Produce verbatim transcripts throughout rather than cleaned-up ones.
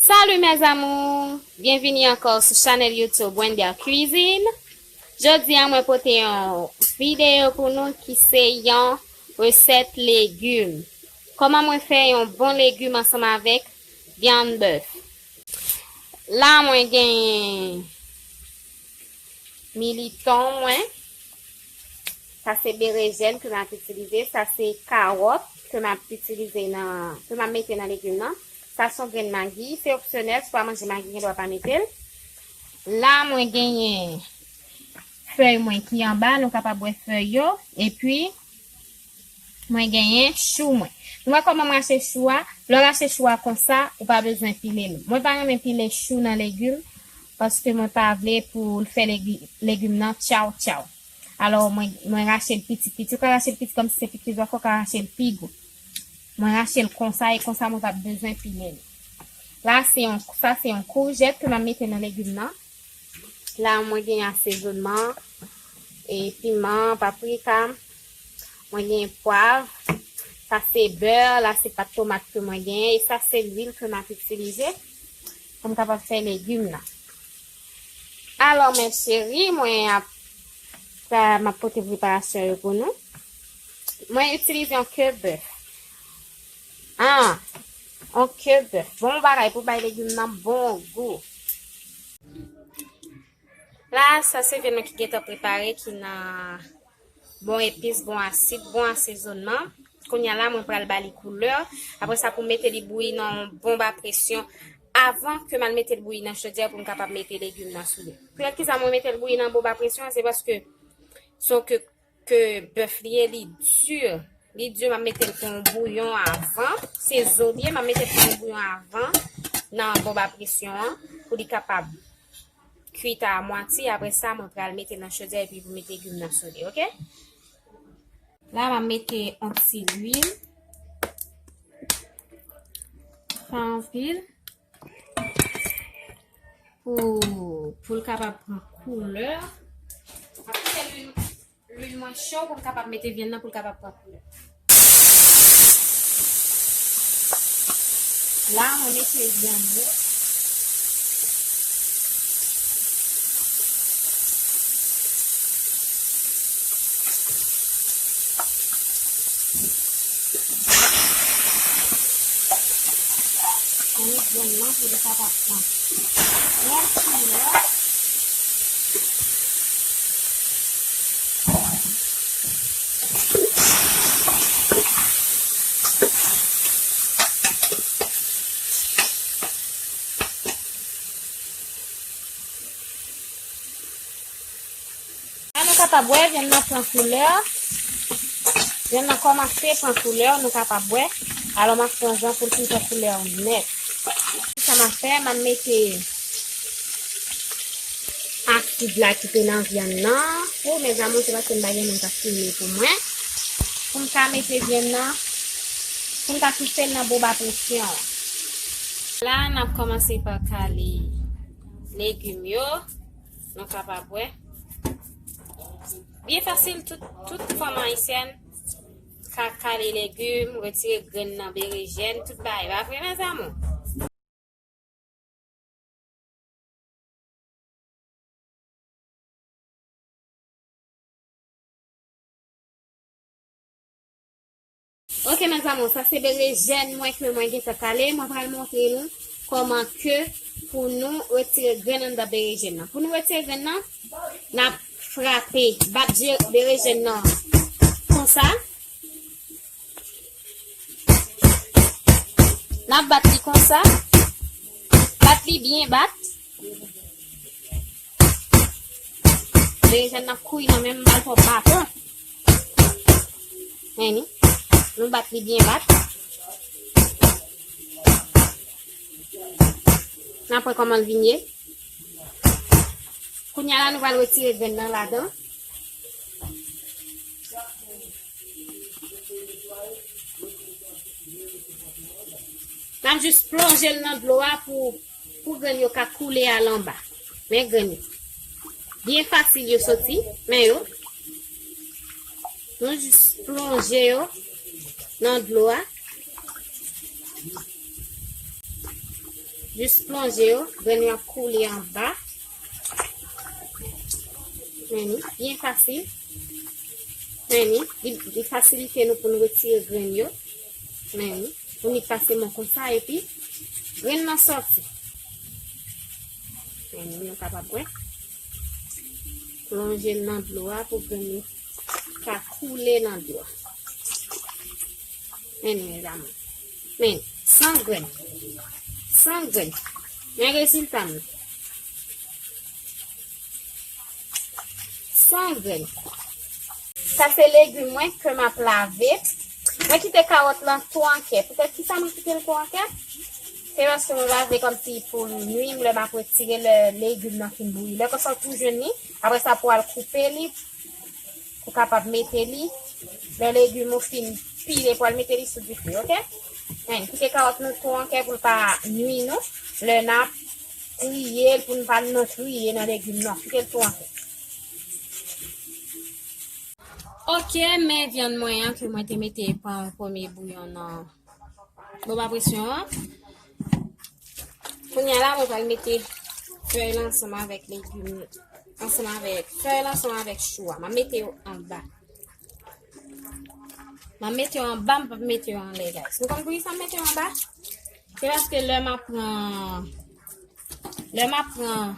Salut mes amours! Byenvini ankò sou chanèl YouTube Wendia Cuisine. Jodi a mwen pote yon videyo pou nou ki se yon resèt legim. Kòman mwen fè yon bon legim ansanm avèk vyann bèf. La mwen genyen militon mwen. Sa se berejèn ke m ap itilize. Sa se kawòt ke m ap itilize nan, ke m ap mete nan legim nan. Sa se yon grenn magi. Se opsyonèl, si w pa manje magi, gen dwa pa mete l. La, mwen genyen fèy mwen ki anba, nou kapab wè fèy yo. Epi, mwen genyen chou mwen. Nou wè kòman m rache chou a? Lè w rache chou a konsa, ou pa bezwen pile l. Mwen pa renmen pile chou nan legim, paske mwen pa vle pou l fè legi-, legim nan tchaw tchaw. Alò, mwen, mwen rache l piti piti. Ou ka rache l piti kòmsi se piti zòf, ou ka rache l pi gwo. Mwen rache l konsa, e konsa mwen pa bezwen pile l. La, se yon, sa se yon koujèt ke m ap mete nan legim nan. La, mwen gen asezonman, e piman, paprika, mwen gen pwav, sa se bè, la se pat tomat ke mwen gen, e sa se lwil ke m ap itilize pou m kapab fè legim nan. Alò, mes chéris, mwen ap, m ap pote preparasyon yo pou nou. Mwen itilize yon ke bèf. Ah, yon ke bèf. Bon bagay pou bay legim nan bon gou. La, sa se vyann ki gentan prepare, ki nan bon epis, bon asid, bon asezonman. Kounye a la, mwen pral ba li koulè. Apre sa, pou mete li bouyi nan yon bonb a presyon, avan ke m al mete l bouyi nan chodyè pou m kapab mete legim nan sou li. Poukisa mwen mete l bouyi nan bonb a presyon an? Se paske se yon ke ke bèf li ye, li di. Li di, m ap mete l pou yon bouyon avan. Se zo li ye, m ap mete l pou yon bouyon avan nan bonb a presyon an, pou li kapab kwit a mwatye. Apre sa, mwen pral mete l nan chodyè epi pou mete legim nan sou li, oke? La, m ap mete yon ti lwil. Pa anpil. Pou, pou l kapab pran koulè. M ap kite lwil, lwil mwen cho pou m kapab mete vyann nan pou l kapab pran koulè. La, mwen mete vyann yo. Annik vyann nan pou li kapab pran bèl koulè. La nou kapab wè vyann nan pran koulè. Vyann nan kòmanse pran koulè, nou kapab wè. Alò m ap pran jan pou l fin pran koulè nèt. Sa m ap fè, m ap mete asid la ki te nan vyann nan. O, mes amours, se paske m pa gen moun k ap filme pou mwen. Pou m ka mete vyann nan, pou m ka kite l nan bonb a presyon. La, n ap kòmanse pa kale legim yo. Nou kapab wè. Byen fasil, tout, tout fanm ayisyèn ka kale legim, retire grenn nan berejèn, tout bagay. Pa vre, mes amours? Ok, mes amours, sa se berejèn mwen ke mwen gentan kale. Mwen pral montre nou kòman ke pou nou retire grenn anndan berejèn nan. Pou nou retire grenn nan, n ap frape, bat je-, berejèn nan konsa. N ap bat li konsa. Bat li byen bat. Berejèn nan ap kouri nan men m, m pa l fè w baton. Men ni. Nou bat li byen bat. N ap wè kòman l vin ye. Kounye a la, nou pral retire grenn nan ladan. N ap jis plonje l nan dlo a pou, pou grenn yo ka koule al anba. Men grenn yo. Byen fasil yo soti, men yo. Nou jis plonje yo nan dlo a. Jis plonje yo, grenn yo ap koule anba. Men ni, byen fasil. Men ni, li, li fasilite nou pou nou retire grenn yo. Men ni, ou nik pase men w konsa epi grenn nan sòti. Men ni, nou kapab wè. Plonje l nan dlo a pou grenn yo ka koule nan dlo a. Men ni, mezanmi. Men, san grenn. San grenn. Men rezilta m. San grenn. Sa se legim mwen ke m ap lave. Mwen kite kawòt lan tou an kè. Poutèt ki sa mwen kite l tou an kè? Se paske mwen pa vle kòmsi pou l nwi m lè m ap retire lè legim nan fin bouyi. Lè konsa w tou jwenn li, apre sa pou w al koupe li, pou w kapab mete li. Lè legim ou fin pile pou w al mete li sou dife, oke? Men, kite kawòt nou tou an kè pou l pa nwi nou. Lè n ap triye l pou n pa nan triye nan legim nan. Kite l tou an kè. Oke, men vyann mwen an ke mwen te mete pran premye bouyon nan bòl a presyon an. Kounye a la, mwen pral mete fèy la ansanm avèk legim, ansanm avèk fèy la, ansanm avèk chou a. M ap mete yo anba. M ap mete yo anba, m p ap mete yo anlè, guys. Nou konn poukisa m mete yo anba? Se paske lè m ap pran, lè m ap pran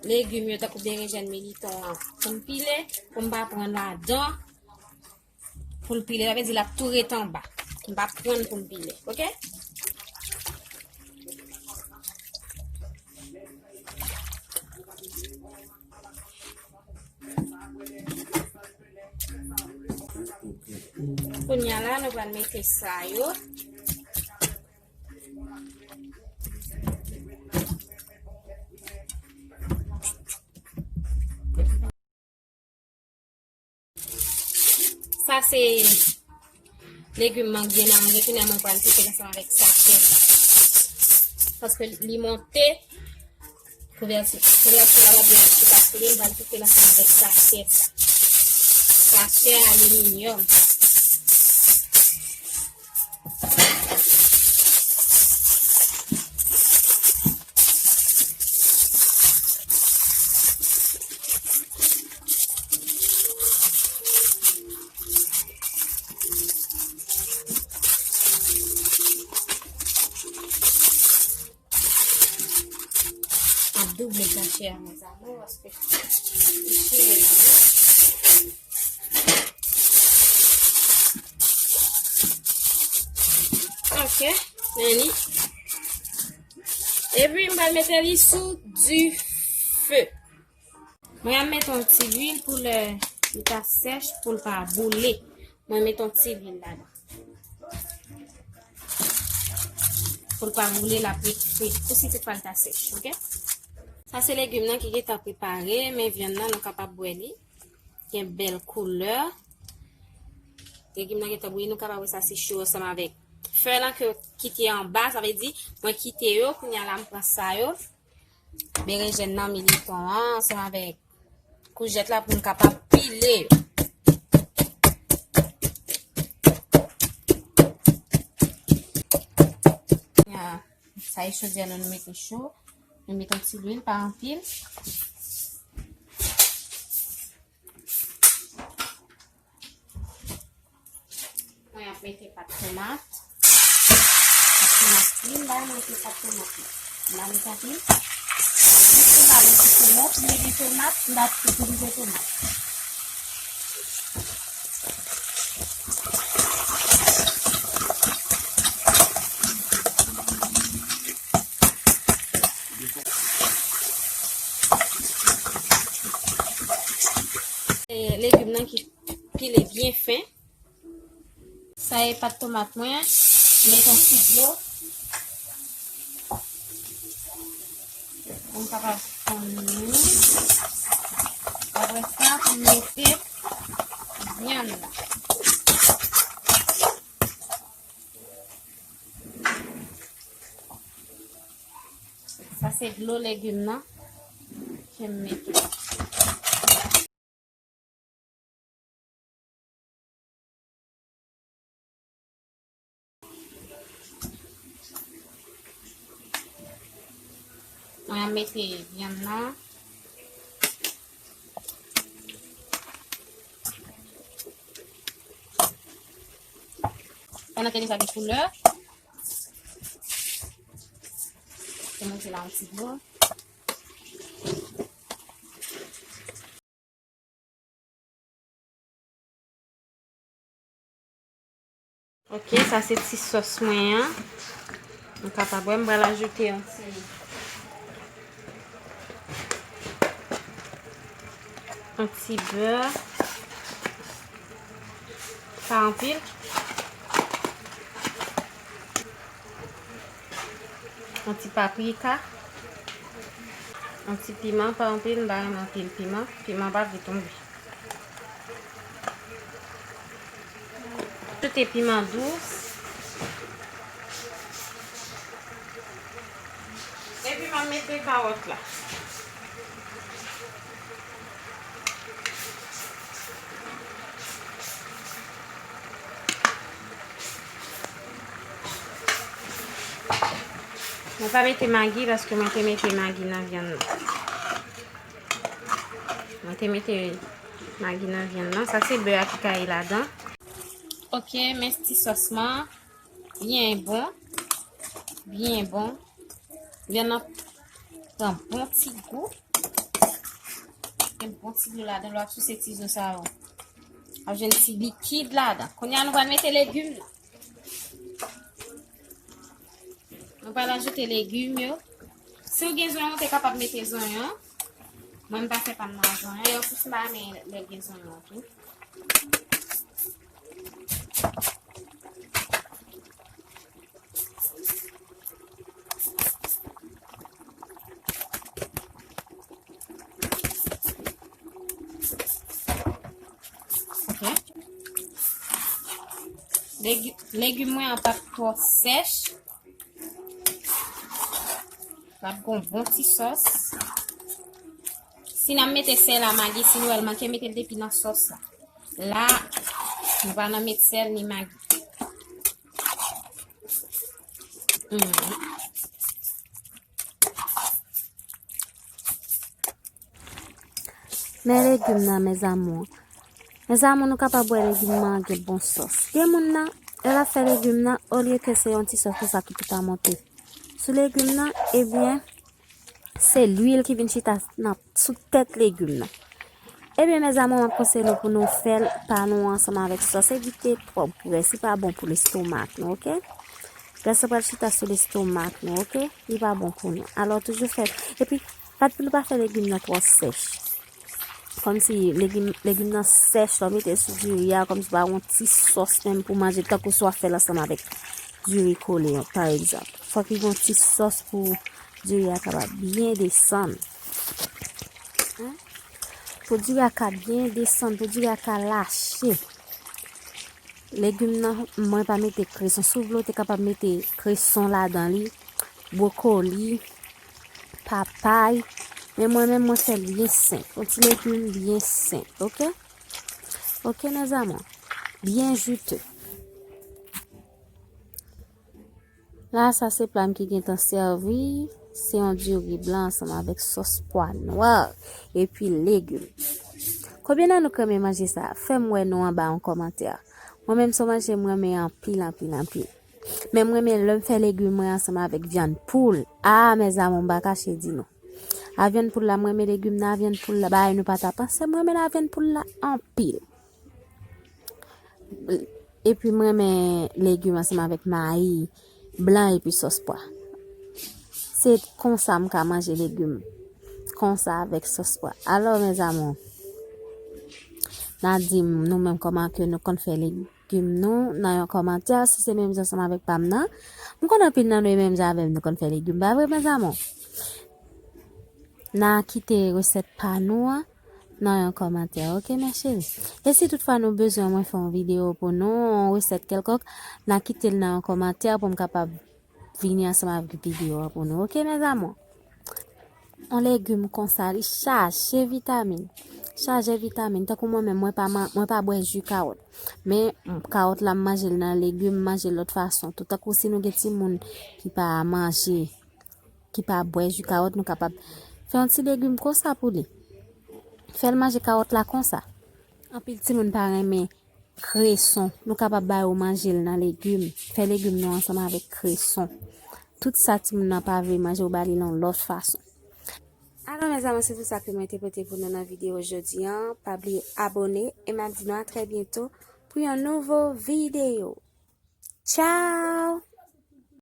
legim yo, tankou berenjèn, militon an, pou m pile, pou m pa pran ladan, pou l pile, sa vle di l ap tou ret anba. M p ap pran l pou m pile, oke? Kounye a la, nou pral mete sa yo. Sa se legim mwen byen aranje, kounye a mwen pral kite l ansanm avèk sachè sa. Paske li monte, kouvèti, kouvèti a pa byen sipase li, mwen pral kite l ansanm avèk sachè sa. Sachè aliminyòm. M ap double sachè a, mes amours, paske li chire nan men. Ok, men li. Epi, m pral mete li sou dife. Mwen ap mete yon ti lwil pou lè li ta sèch, pou l pa boule. Mwen mete yon ti lwil ladan. Pou l pa boule, l ap ret fri. Pou si toutfwa l ta sèch, ok? Sa se legim nan ki gentan prepare, men vyann nan, nou kapab wè li. Gen bèl koulè. Legim nan gentan bouyi, nou kapab wè sa se cho ansanm avèk fèy lan ke kite anba, sa vle di, mwen kite yo, kounye a la m pran sa yo. Berenjèn nan, militon an, ansanm avèk koujèt la pou n kapab pile yo. Ya, sa e chodyè nou, nou mete cho. Nou mete yon ti lwil, pa anpil. Mwen ap mete pat tomat. Pat tomat, wi, m bay mwen mete pat tomat la. M pa mete anpil. Jis pou m pa mete tomat, m mete tomat, m pa itilize tomat. E, legim nan ki pile byen fen. Sa e pat tomat mwen, met yon ti dlo. Pou m kapab fonn li. Apre sa, pou m mete vyann nan. Sa se dlo legim nan ke m mete. Mwen ap mete vyann nan. Pandan ke li pa gen koulè, mwen mete la yon ti dlo. Ok, sa se ti sòs mwen an. Nou kapab wè, m pral ajoute yon ti, yon ti bè. Pa anpil. Yon ti paprika. Yon ti piman, pa anpil, m pa renmen anpil piman. Piman pa vle tonbe. Ajoute piman dous. Epi m ap mete kawòt la. Mwen pa mete magi paske mwen te mete magi nan vyann nan. Mwen te mete magi nan vyann nan. Sa se bè a ki kay ladan. Ok, men ti sòs mwen byen bon. Byen bon. Vyann nan pran bon ti gou. Gen bon ti dlo ladan, lè w ap souse ti zo sa yo. W ap jwenn ti likid ladan. Kounye a nou pral mete legim nan. Nou pral ajoute legim yo. Si w gen zonyon, w te kapab mete zonyon. Mwen, m pa fè pa m nan zonyon. E anplis, m pa renmen lè gen zonyon tou. Ok. Legi-, legim mwen an p ap twò sèch. L ap gon bon ti sòs. Si n ap mete sèl a magi, si nou wè l manke mete l depi nan sòs la. La, nou pa nan met sèl ni magi. Hmm. Men legim nan, mes amours. Mes amours, nou kapab wè legim nan gen bon sòs. Gen moun nan, lè l ap fè legim nan, olye ke se yon ti sòs konsa ki pou ta monte sou legim nan, ebyen, se lwil ki vin chita nan, sou tèt legim nan. Ebyen, mes amours, m ap konseye nou pou nou fè l pa nou ansanm avèk sòs. Evite twòp grès, li pa bon pou lestomak nou, ok? Grès la pral chita sou lestomak nou, ok? Li pa bon pou nou. Alò, toujou fè. Epi, pa, nou pa fè legim nan twò sèch. Kòmsi legim, legim nan sèch, lè w mete l sou diri a, kòmsi pa yon ti sòs menm pou manje, tankou si w ap fè l ansanm avèk diri kole, pa egzanp. Fòk li gen yon ti sòs pou diri a kapab byen desann. Hein? Pou diri a ka byen desann, pou diri a ka lache. Legim nan, mwen pa mete kreson. Si w vle, w te kapab mete kreson ladan li, bwokoli, papay. Men mwen menm, mwen fè l byen senp. Yon ti legim byen senp, ok? Ok, mes amours. Byen jite. La, sa se pla m ki gentan sèvi. Se yon diri blan ansanm avèk sòs pwa nwa epi legim. Konbyen nan nou k renmen manje sa? Fè m wè nou anba yon kòmantè. Mwen menm, se yon manje m renmen anpil, anpil, anpil. Men m renmen lè m fè legim mwen ansanm avèk vyann poul. Ah, mes amours, m pa kache di nou. A vyann poul la, m renmen legim nan, a vyann poul la, bagay nou pa ta panse, m renmen la vyann poul la anpil. Epi m renmen legim ansanm avèk mayi blan epi sòs pwa. Se konsa m ka manje legim. Konsa avèk sòs pwa. Alò, mes amours, n a di m nou menm kòman ke nou konn fè legim nou nan yon kòmantè, si se menm jan ansanm avèk pa m nan. M konn anpil nan nou e menm jan avè m nou konn fè legim, pa vre, mes amours? N a kite resèt pa nou an nan yon kòmantè, ok, mes chéries? E si toutfwa nou bezwen mwen fè yon videyo pou nou, yon resèt kèlkòk, n a kite l nan yon kòmantè pou m kapab vini ansanm avèk videyo a pou nou, ok, mes amours? Yon legim konsa, li chaje vitamin. Chaje vitamin. Tankou mwen menm, mwen pa man-, mwen pa bwè ji kawòt. Men, kawòt la, m manje l nan legim, m manje l lòt fason tou. Tankou si nou gen timoun ki pa manje ki pa bwè ji kawòt, nou kapab fè yon ti legim konsa pou li. Fè l manje kawòt la konsa. Anpil timoun pa renmen kreson. Nou kapab ba yo manje l nan legim. Fè legim nou ansanm avèk kreson. Tout sa timoun nan pa vle manje, ou ba li nan lòt fason. Alò, mezanmi, se tout sa ke mwen te pote pou nou nan videyo jodi a. Pa bliye abòne e m ap di nou a trè byento pou yon nouvo videyo. Tchao!